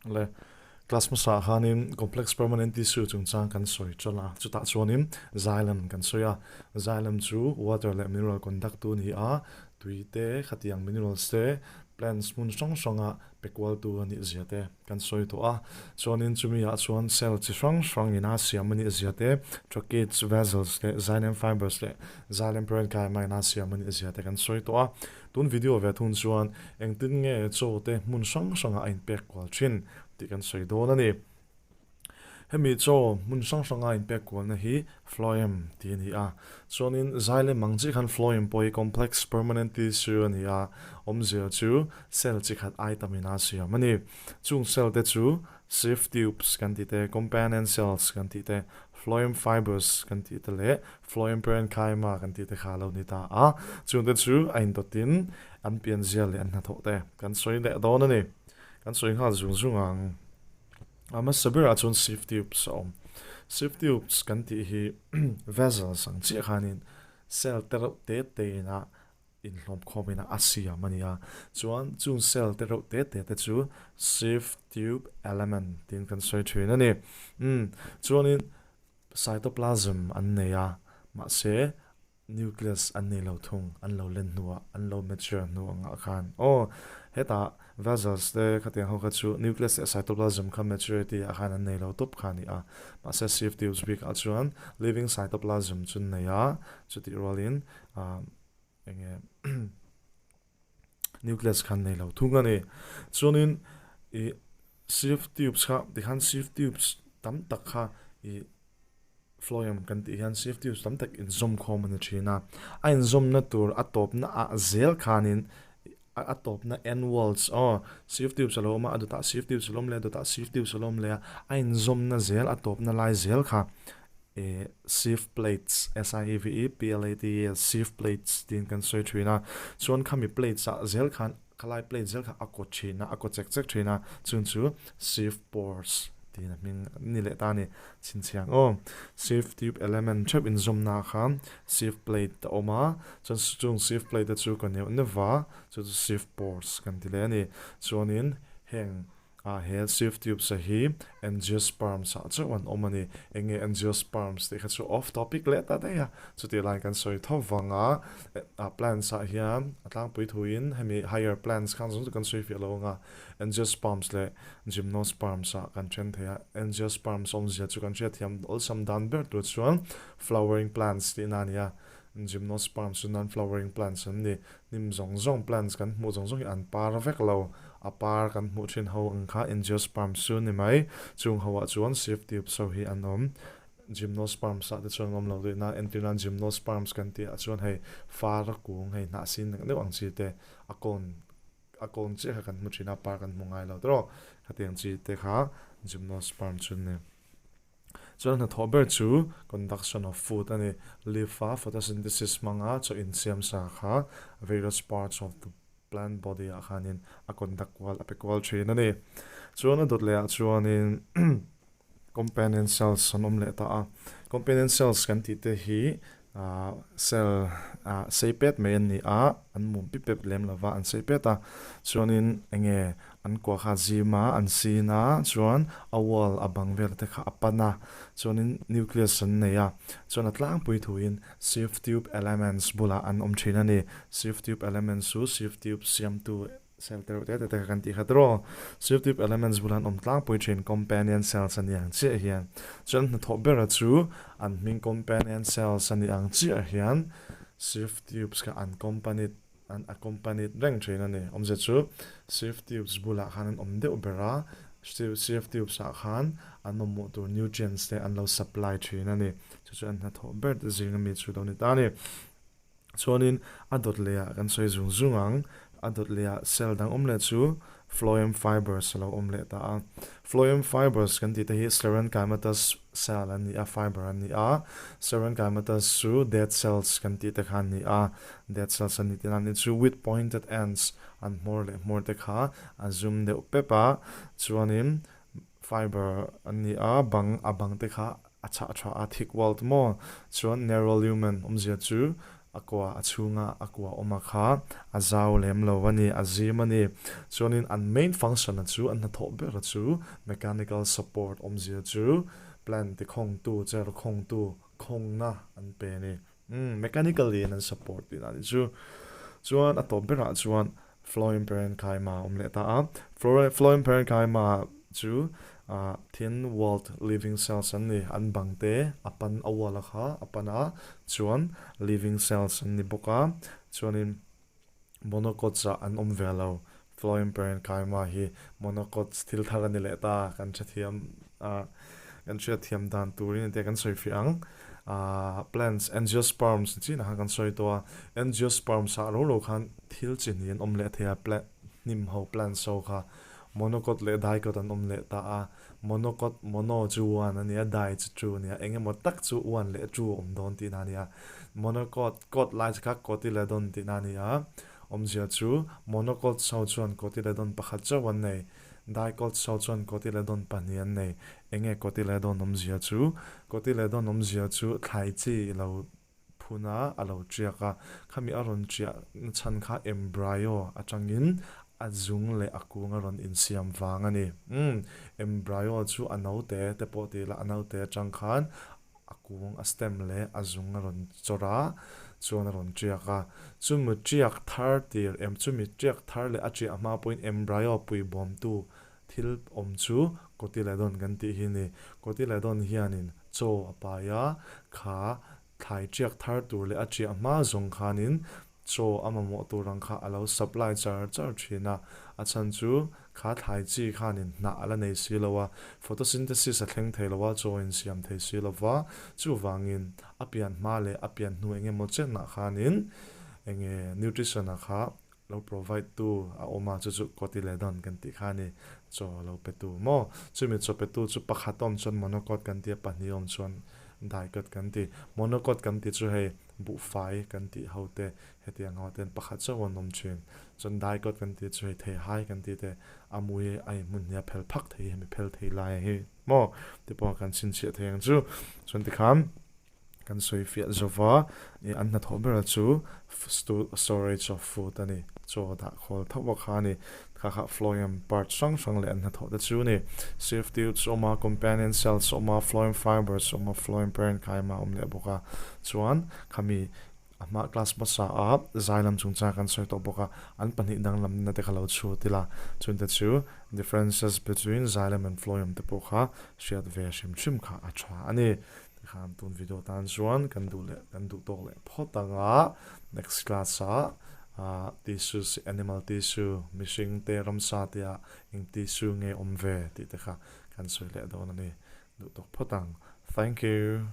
Le class hmasa ah khanin complex permanent tissue chungchang kan sawi ṭalh a, chutah chuanin xylem kan sawi a, xylem chu water leh mineral conduct tu a ni a, tui te khatiang minerals te plants hmun hrang hranga pe kual tu a nih zia te kan sawi tawh a, chuanin chumi ah chuan cell chi hrang hrang ina siam a nih zia te, tracheids, vessels leh xylem fibers leh xylem parenchyma ina siam a nih zia te kan sawi tawh a. Tun video ve thung chuan engtin nge chaw te hmun hrang hrangah a inpek kual thin tih kan sawi dawn a ni. Hemi chaw hmun hrang hranga a inpek kualna hi phloem tih a ni a. Chuanin xylem ang chiah khan phloem pawh hi complex permanent tissue a ni a, awmzia chu cell chi khat ai tamin a siam a ni. Chung cell te chu sieve tubes kan tih te, companion cells kan tih te, phloem fibers kan tih te leh Phloem parenchyma kan tih te kha a lo ni ta a, chungte chu a indawtin an pianzia leh an hnathawh te kan sawi leh dawn a ni. Kan sawi nghal zung zung ang. A hmasa berah chuan sieve tubes a awm. Sieve tubes kan tih hi vessels ang chiah khanin cell te reuh te te ina inhlawm khawmin a siam a ni a, chuan chung cell te reuh te te te chu sieve tube element tiin kan sawi thin a ni. Umm chuanin cytoplasm an nei a, mahse nucleus an nei lo thung, an lo len hnuah, an lo mature hnu angah khan aw hetah vessels te khatiang ho kha chu nucleus leh cytoplasm kha maturity ah khan an nei lo tawp kha a ni a, mahse sieve tubes bikah chuan living cytoplasm chu an nei a, chutih rualin ah enge nucleus khan nei lo thung a ni. Chuanin ih sieve tubes kha tikhan sieve tubes tam tak kha ih phloem kan tih hian sieve tubes tam tak inzawm khawm a ni thin a, a inzawmna tur a tawpna ah zel khanin a tawpna end walls aw sieve tubes a lo awm a, a dawtah sieve tubes a lo awm leh a dawtah sieve tubes a lo awm leh a, a inzawmna zel a tawpna lai zel kha eh sieve plates, S-I-E-V-E P-L-A-T-E-S, sieve plates tiin kan sawi thin a, chuan khami plates ah zel khan khalai plate zel kha a kaw thin a, a kaw chek chek thin a, chung chu sieve pores tiin a hming a ni leh ta a ni, chhinchhiang aw. Sieve tube element theuh inzawmna ah khan sieve plate a awm a, chuan chung sieve plate te chu ka neuh neuh va, chu chu sieve pores kan ti leh a ni, chuanin heng A he sieve tubes a hi angiosperms ah chauh an awm a ni. Eng nge angiosperms tih kha chu off topic leh ta daih a. Chutih laiin kan sawi tho vang a, a plants ah hian a tlangpui thuin hemi higher plants khan zawng chu kan sawi fiah lo ang a, angiosperms leh gymnosperms ah kan then thei a. Angiosperms awmzia chu kan hriatthiam awlsam dan ber tur chuan flowering plants tihna a ni a. Gymnosperms chu non-flowering plants an ni. Hnim zawng zawng plants kan hmuh zawng zawng hi an par vek lo. A par kan hmuh thin ho ang kha angiosperms chu ni mai. Chung ho ah chuan sieve tubes ho hi an awm. Gymnosperms ah te chuan an awm lo tihna entir nan gymnosperms kan tih ah chuan hei far kung hei hnah sin deuh deuh ang chi te a cone a cone chiah kha kan hmu thin a par kan hmu ngai lo tawh. Khatiang chi te kha gymnosperm chu an ni. Chuan hnathawh ber chu conduction of food a ni. Leaf a photosynthesis hmanga chaw insiam sa kha various parts of the plant body ah khanin a conduct kual a pe kual thin a ni. Chuan a dawt leh ah chuanin companion cells an awm leh ta a. Companion cells kan tih te hi ah cell ah sei pet mai an ni a, an mum pip pep lem lova an sei pet a. Chuanin enge An kua kha zim a, an sin a, chuan a wall a bang vel te kha a pan a, chuanin nucleus an nei a, chuan a tlangpui thuin sieve tube elements bulah an awm thin a ni. Sieve tube elements chu sieve tube siamtu cell te reuh te te te kha kan tih kha tiraw. Sieve tube elements bulah an awm tlangpui thin companion cells a ni ang chiah hian. Chuan hnathawh bera chu an hming companion cells a ni ang chiah hian sieve tubes kha an companied An accompanied reng thin a ni. Awmzia chu sieve tubes bulah khan an awm deuh ber a, sieve tubes ah khan an mamawh tur nutrients te an lo supply thin a ni. Chu chu an hnathawh ber te zing ami chu lo ni ta a ni. Chuanin a dawt leh ah kan sawi zung zung ang, a dawt leh ah cell dang awm leh chu Phloem fibers a lo awm leh ta a. Phloem fibers kan tih te hi sclerenchymatous cell an ni a, fiber an ni a. Sclerenchymatous chu dead cells kan tih te kha an ni a. Dead cells an ni tih nan chu with pointed ends an hmawr leh hmawr te kha a zum deuh pep a. Chuanin fiber an ni a, bang a bang te kha a chhah tha a, thick walled maw? Chuan narrow lumen awmzia chu. A kua a chhunga a kua awm a kha a zau lem lo a ni, a zim a ni. Chuanin an main function a chu, an hnathawh ber a chu mechanical support awmzia chu plant ti khawngtu, chair khawngtu, khawngna an pe a ni. Umm mechanically in an support tihna a ni chu. Chuan a tawp berah chuan Phloem parenchyma a awm leh ta a. Phloem parenchyma chu thin walled living cells an ni. An bang te a pan a wall a kha a pan a chuan living cells an ni bawk a. Chuanin monocots ah an awm ve lo. Phloem parenchyma hi monocots thil thar a ni leh ta kan hrethiam a kan hriatthiam dan turin tia kan sawi fiah ang. Ahh plants angiosperms ni chinah khan kan sawi tawh a, angiosperms ah ro ro khan thil chi hnih an awm leh thei a plant hnim ho plants ho kha monocot leh dicot an awm leh ta a, monocot mono chu one a nia di chu two a nia eng emaw tak chu one leh two a awm dawn tihna a nia, monocot cot lai chu kha cotyledon tihna a ni a, awmzia chu monocots ho chuan cotyledon pakhat chauh an nei. Dicot ho chuan cotyledon pahnih an nei. Enge cotyledon awmzia chu? Cotyledon awmzia chu thlai chi i lo phun a, a lo tiak a. Khami a rawn tiah na chhan kha embryo atangin a zung leh a kung a rawn insiam vang a ni. Umm, embryo chu a naute te pawh ti ila a naute atang khan a kung, a stem leh a zung a rawn chawrh a, chuan a rawn tiak a. Chumi tiak thar tir em, chumi tiak thar leh a tiah hma pawhin embryo pui bawmtu thil awm chu cotyledon kan tih hi a ni. Cotyledon hianin chaw a pai a, kha thlai tiak thar tur leh a tiah hma zawng khanin Chaw a mamawh tur ang kha a lo supply char char thin a, a chhan chu kha thlai chi khanin hnah a la nei si lo a, photosynthesis a thleng thei lo a, chaw insiam thei si lo va, chuvangin a pian hma leh a pian hnu eng emaw chenah khanin enge nutrition a kha lo provide tu a awm a, chu chu cotyledon kan tih kha a ni, chaw lo pe tu maw? Chumi chaw pe tu chu pakhat awm chuan monocot kan ti a, pahnih awm chuan dicot kan ti. Monocot kan tih chu hei. Buhfai kan tih ho te hetiang ho ten pakhat chauh an awm thin. Chuan daikawt kan tih chu hei theihai kan tih te a mui a inhmun hi a phel phak thei hi hemi phel thei lai hi maw ti pawh kan chhinchhiah thei ang chu. Chuan tikhan kan sawi fiah zova ih an hnathawh bera chu storage of food a ni. Chaw dah khawl tho a kha a ni. Kha kha phloem part hrang hrang leh an hnathawh te chu a ni. Sieve tubes a awm a, companion cells a awm a, phloem fibers a awm a, phloem parenchyma a awm leh bawk a. Chuan khami a hma class hmasa a zai lam chungchang kan sawi tawh bawk a, an pahnih danglamna te kha lo chhut ila. Chungte chu differences between xylem and phloem te pawh kha hriat ve hrim hrim kha a tha a ni. Tikhan tun video tan chuan kan duh leh kan duh tawk leh phawt anga next class ah ah tissues animal tissue mihring te ramsa te ah eng tissue nge awm ve tih te kha kan sawi leh dawn a ni duh tawk phawt ang thank you.